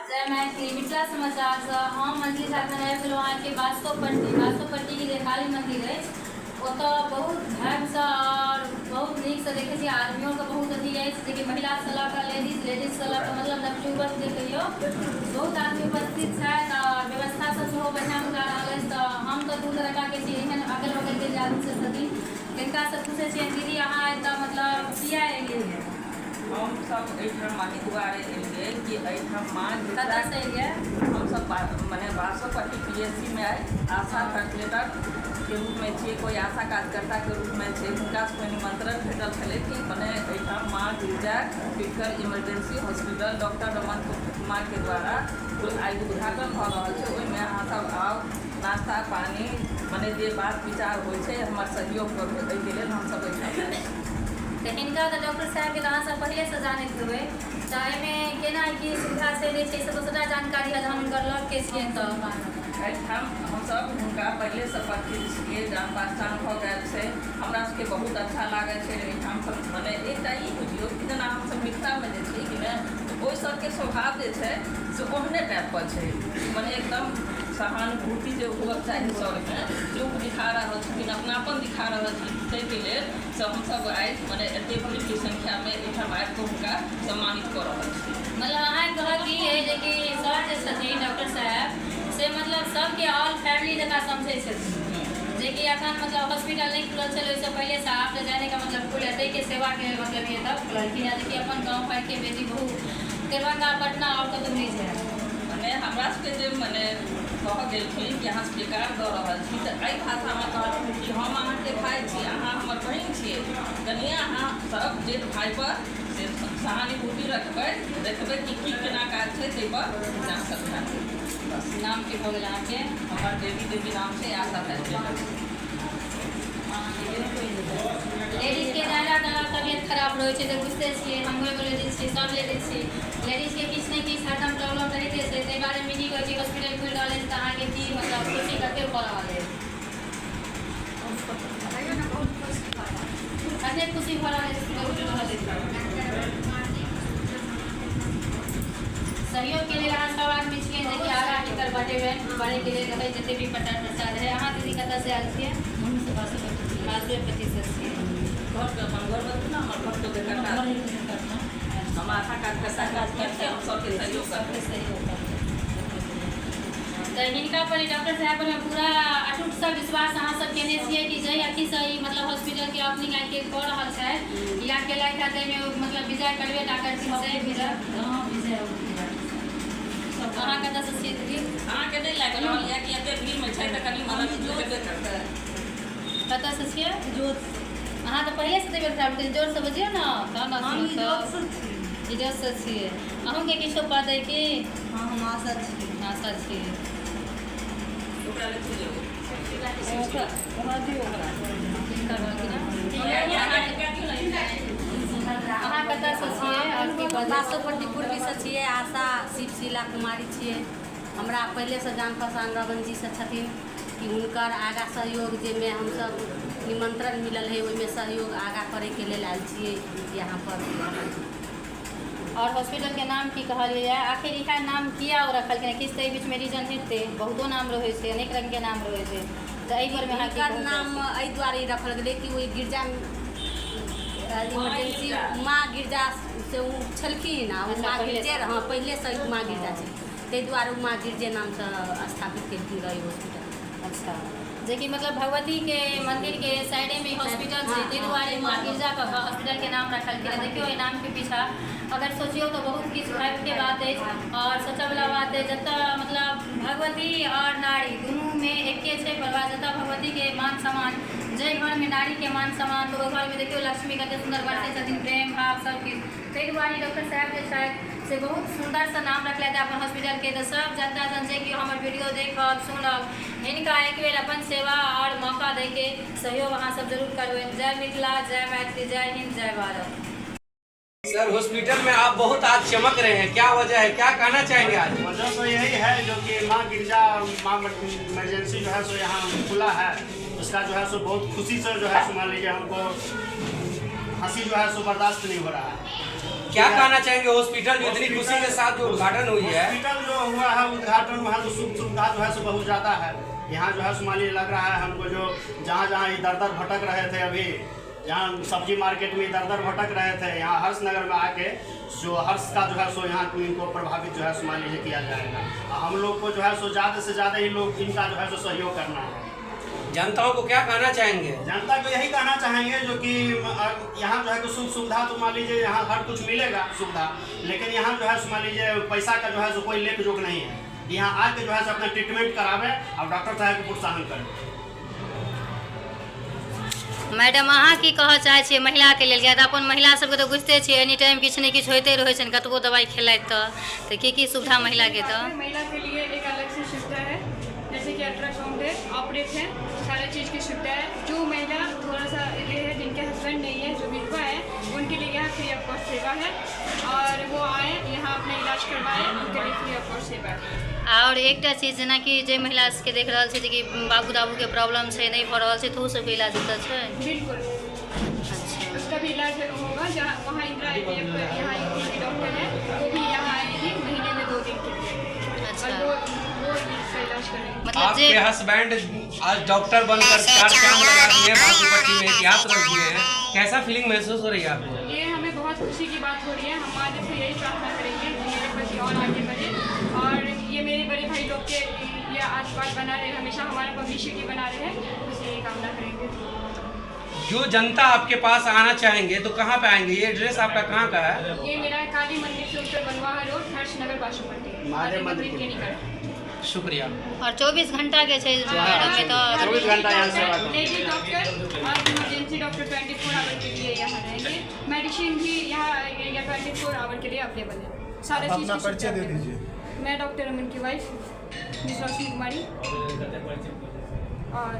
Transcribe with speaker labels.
Speaker 1: जय मैथिली। मिथिला समाचारसँ हम अंजलि झा एखन आबि गेलहुँ अहाँके बासोपट्टी। बासोपट्टीके जे काली मन्दिर अछि ओतऽ बहुत धर्मसँ आओर बहुत नीकसँ देखै छियै आदमियोके बहुत अथी अछि, जेकि महिलासँ लऽ कऽ लेडीज, लेडीजसँ लऽ कऽ मतलब नवयुवक जे कहियौ बहुत आदमी उपस्थित छथि आओर व्यवस्था सब सेहो बढ़िआँ बुझा रहल अछि। तऽ हम तऽ दूर दरभंगाके छी, एहन अगल बगलके जे आदमी सब छथिन तिनकासँ पूछै छियनि, दीदी अहाँ एतऽ मतलब किया एलियै?
Speaker 2: हमसभ एहिठाम एहि दुआरे एलियै कि एहिठाम माँ
Speaker 1: कतऽसँ एलियै?
Speaker 2: हमसभ मने बासोपट्टी पी एच सी मे आइ आशा फैसिलिटेटरके रूपमे छियै, कोइ आशा कार्यकर्ताके रूपमे छै। हुनका सबके निमंत्रण भेटल छलै कि मने एहिठाम माँ Girija critical emergency hospital doctor Raman कुमारके द्वारा आइ उद्घाटन भऽ रहल छै, ओहिमे अहाँसभ आउ, नाश्ता पानी मने जे बात विचार होइ छै हमर सहयोग करू, एहिके लेल हमसभ एहिठाम आयल छी।
Speaker 1: तऽ हिनका तऽ डॉक्टर साहेबके तऽ अहाँसभ पहिलेसँ जानैत हेबै, तऽ एहिमे केना की सुविधा छै नहि छै, ई सब सभटा जानकारी है, जहन हुनकर लगके छियनि। तऽ
Speaker 2: एहिठाम हमसभ हुनका पहिलेसँ परिचित छियै, जान पहचान भऽ गेल छै। हमरा सबके बहुत अच्छा लागै छै एहिठाम सब। मने एकटा ई बुझियौ कि जेना हमसभ मिथिलामे जे छै कि नहि, ओहि सबके स्वभाव जे छै से ओहने टाइपके छै, मने एकदम सहानुभूति जे हुअक चाही सरमे से ओ दिखा रहल छथिन, अपनापन दिखा रहल छथिन। ताहिके लेल से हमसभ आइ मने एतेक भीड़के संख्यामे एहिठाम आबि कऽ हुनका सम्मानित कऽ रहल छी।
Speaker 1: मतलब अहाँके कहब ई अइ जे कि सर जे छथिन डॉक्टर साहेब से मतलब सबके ऑल फैमिली जकाँ समझै छथिन, जेकि एखन मतलब हॉस्पिटल नहि खुलल छलै ओहिसँ पहिलेसँ, आब तऽ जाने मतलब खुलल ताहिके सेवाके मतलब ये तब खुललखिन हँ, जेकि अपन गाँव घरके बेटी बहु दरभंगा पटना आओर कतहु नहि जाय।
Speaker 2: मने हमरा सबके जे मने कह गेलखिन कि अहाँ सबके कार्ड दऽ रहल छी, तऽ एहि भाषामे कहलखिन कि हम अहाँके भाय छी, अहाँ हमर बहिन छियै, कनिए अहाँ सब जेठ भायपर से सहानुभूति रखबै, देखबै कि की केना काज छै, ताहिपर ध्यान सब ध्यान देबै। बस।
Speaker 1: नाम की भऽ गेल अहाँके?
Speaker 2: हमर देवी देवी नाम छै, आशा फैसिलिटेटर।
Speaker 1: लेडीजके ज्यादा तबियत खराब रहै छै तऽ बुझिते छियै, हमहूँ एगो लेडीज छी, सब लेडीज छी, लेडीजके किछु ने किछु हरदम प्रॉब्लम रहिते छै। ताहि बारेमे की कहै छी, हॉस्पिटल खुलि रहल अछि तऽ अहाँके की मतलब खुशी कते भऽ रहल अछि? कते खुशी भऽ रहल अछि हॉस्पिटल खुलि रहल अछि? सहयोगके लेल अहाँ सब आदमी छियै जेकि आगाँ एकर बढ़ेबै, बढ़ैके लेल रहै जते भी प्रचार प्रसार रहै। अहाँ दीदी कतऽसँ आयल छियै? बासोपट्टीसँ छियै।
Speaker 2: घरके अपन घर बतबू ने, हमर घरके देखा। हम आशा कार्यकर्ता काज करै छी, हम सबके सहयोग करबै।
Speaker 1: तऽ हिनका पर, डॉक्टर साहब पर पूरा अटूट सँ विश्वास अहाँ सब केने छियै कि जाहि अथीसँ ई मतलब हॉस्पिटलके ओपनिंग आइ कऽ रहल छथि या केलथि हँ, ताहिमे मतलब विजय करबे टा करथिन से विजय। अहाँ कतऽसँ छियै दीदी?
Speaker 2: अहाँके नहि लागि रहल यऽ कि एते भीड़मे छै तऽ कनि मदद हेबे करतै?
Speaker 1: कतऽसँ छियै? अहाँ तऽ पहिलेसँ तबियत खराब छै, जोरसँ बजियौ ने तहन।
Speaker 3: हम इजोतसँ छी।
Speaker 1: इजोतसँ छियै। अहूँके किछो पद अइ की?
Speaker 3: हँ, हम आशा छी।
Speaker 1: आशा छियै।
Speaker 2: ओकरा ले चलि जेबै।
Speaker 1: हिनकर कहलखिन हँ। अहाँ कतऽसँ छियै आओर की पद?
Speaker 3: बासोपट्टी पूर्वीसँ छियै, आशा शिवशिला कुमारी छियै। हमरा पहिलेसँ जान पहचान रमनजीसँ छथिन कि हुनकर आगाँ सहयोग जाहिमे हमसभ निमंत्रण मिलल है ओहिमे सहयोग आगाँ करैके लेल आयल छियै यहाँ पर।
Speaker 1: आओर हॉस्पिटलके नाम की कहलियै? आखिर इएह नाम किया ओ रखलखिन? किछु तऽ एहि बीचमे रीजन हेतै। बहुतो नाम रहै छै, अनेक रङ्गके नाम रहै छै, तऽ एहि बारेमे अहाँ की
Speaker 3: हिनकर
Speaker 1: कहू?
Speaker 3: नाम एहि दुआरे रखल गेलै कि ओहि गिरजा इमरजेंसी माँ गिरजा से ओ छलखिन आ ओ
Speaker 1: अच्छा,
Speaker 3: माँ
Speaker 1: पहिलेसँ।
Speaker 3: गिरजे, हँ, पहिलेसँ माँ गिरजा छै, ताहि दुआरे ओ माँ गिरजे नामसँ स्थापित केलखिन रहै हॉस्पिटल।
Speaker 1: अच्छा, जेकि मतलब भगवतीके मन्दिरके साइडेमे हॉस्पिटल छै, ताहि दुआरे माँ गिरजा कऽ कऽ हॉस्पिटलके नाम रखलखिन हँ। देखियौ, एहि नामके पीछा अगर सोचियौ तऽ बहुत किछु भाग्यके बात अछि आओर सोचऽवला बात अछि। जतऽ मतलब भगवती आओर नारी दुनूमे एके छै प्रभाव, जतऽ भगवतीके मान सम्मान, जाहि घरमे नारीके मान सम्मान, तऽ ओहि घरमे देखियौ लक्ष्मी कते सुन्दर बरसै छथिन, प्रेम भाव सब किछु। ताहि दुआरे डॉक्टर साहेब जे छथि से बहुत सुन्दरसँ नाम रखलथि अपन हॉस्पिटलके। तऽ सब जनता जन जे कि हमर वीडियो देखब सुनब, हिनका एक बेर अपन सेवा आओर मौका दैके सहयोग अहाँ सब जरूर करबै। जय मिथिला, जय मैथिली, जय हिन्द, जय भारत।
Speaker 4: सर, हॉस्पिटल में आप बहुत आज चमक रहे हैं, क्या वजह है? क्या कहना चाहेंगे आज?
Speaker 5: वजह तो यही है जो कि माँ गिरजा माँ इमरजेंसी जो है सो यहाँ खुला है, उसका जो है सो बहुत खुशी से जो है सो मान लीजिए हमको हंसी जो है सो बर्दाश्त नहीं हो रहा है।
Speaker 4: क्या कहना चाहेंगे, हॉस्पिटल जो इतनी खुशी के साथ जो उद्घाटन हुई है?
Speaker 5: हॉस्पिटल जो हुआ है उद्घाटन, वहाँ जो सुख सुविधा जो है सो बहुत ज़्यादा है। यहाँ जो है सो मान लीजिए लग रहा है हमको जो जहाँ जहाँ इधर उधर भटक रहे थे, अभी यहाँ सब्जी मार्केट में इधर उधर भटक रहे थे, यहाँ हर्षनगर में आके जो हर्ष का जो है सो यहाँ इनको प्रभावित जो है सो मान लीजिए किया जाएगा। हम लोग को जो है सो ज़्यादा से ज़्यादा ही लोग इनका जो है सो सहयोग करना है।
Speaker 4: जनताओं को क्या कहना चाहेंगे?
Speaker 5: जनता को यही कहना चाहेंगे जो कि यहाँ जो है कि सुख सुविधा तो मान लीजिए यहाँ हर कुछ मिलेगा सुविधा, लेकिन यहाँ जो है सो मान लीजिए पैसा का जो है सो कोई लेख जोख नहीं है। यहाँ आके जो है सो अपना ट्रीटमेंट करावे और डॉक्टर साहब को प्रोत्साहन करें।
Speaker 1: मैडम, अहाँ की कहऽ चाहै छियै महिलाके लेल? किया तऽ अपन महिला सबके तऽ बुझिते छियै एनी टाइम किछु ने किछु होइते रहै छनि, कतबो दवाइ खेलथि तऽ की की सुविधा महिलाके? तऽ
Speaker 6: महिला के लिए एक अलग से सुविधा है, जैसे कि अल्ट्रासाउंड है, ऑपरेट है, सारा चीज़ की सुविधा है। जो महिला थोड़ा सा ये है, जिनके हस्बैंड नहीं है, जो विधवा है, उनके लिए यहाँ फ्री ऑफ कॉस्ट सेवा है और वो आए यहाँ अपना इलाज करवाए, उनके लिए फ्री ऑफ कॉस्ट सेवा है।
Speaker 1: आओर एकटा चीज जेनाकि जे महिला सबके देख रहल छै जेकि बाबू दाबूके प्रॉब्लम छै, नहि भऽ रहल छै, तऽ ओहो सबके इलाज ओतऽ छै?
Speaker 6: बिल्कुल।
Speaker 1: अच्छा।
Speaker 6: उसका भी इलाज होगा। जहाँ वहाँ इंदिरा IVF यहाँ एक डॉक्टर है, वो भी यहाँ आएगी महीने में 2 दिन के लिए।
Speaker 1: अच्छा।
Speaker 6: और वो इसका इलाज करेंगे।
Speaker 1: मतलब
Speaker 4: आपके
Speaker 1: जे
Speaker 4: हस्बैंड आज डॉक्टर बनकर चार चांद लगा दिए, बाजूपट्टी में इतिहास रच दिए हैं, कैसा फीलिंग महसूस हो रही है आपको?
Speaker 6: ये हमें बहुत खुशी की बात हो रही है। हम आज से यही प्रार्थना करेंगे कि मेरे पति और आगे बढ़े और ये मेरे बड़े भाई लोग के ये आशीर्वाद बना रहे, हमेशा हमारा पब्लिसिटी बना रहे, बस यही कामना करेंगे।
Speaker 4: जो जनता आपके पास आना चाहेंगे तो कहाँ पे आएंगे? ये एड्रेस आपका कहाँ का है?
Speaker 6: ये मेरा काली मंदिर से उत्तर बनवाहा रोड, हर्षनगर, बासुपट्टी,
Speaker 5: महादेव मंदिर
Speaker 6: के निकट।
Speaker 4: शुक्रिया।
Speaker 1: और 24 घंटा के छै मैडम में तऽ
Speaker 5: 24 घंटा यहाँ सेवा करें।
Speaker 6: लेडी डॉक्टर और इमरजेंसी डॉक्टर 24 our के लिए यहाँ रहेंगे। मेडिसिन भी यहाँ 24 our के लिए अवेलेबल है। सारा चीज़
Speaker 7: अपना
Speaker 6: की
Speaker 7: परिचय
Speaker 6: सुविधा
Speaker 7: दे
Speaker 6: अवेलेबल है।
Speaker 7: दीजिए।
Speaker 6: मैं डॉक्टर अमन की वाइफ मिस रोशनी कुमारी और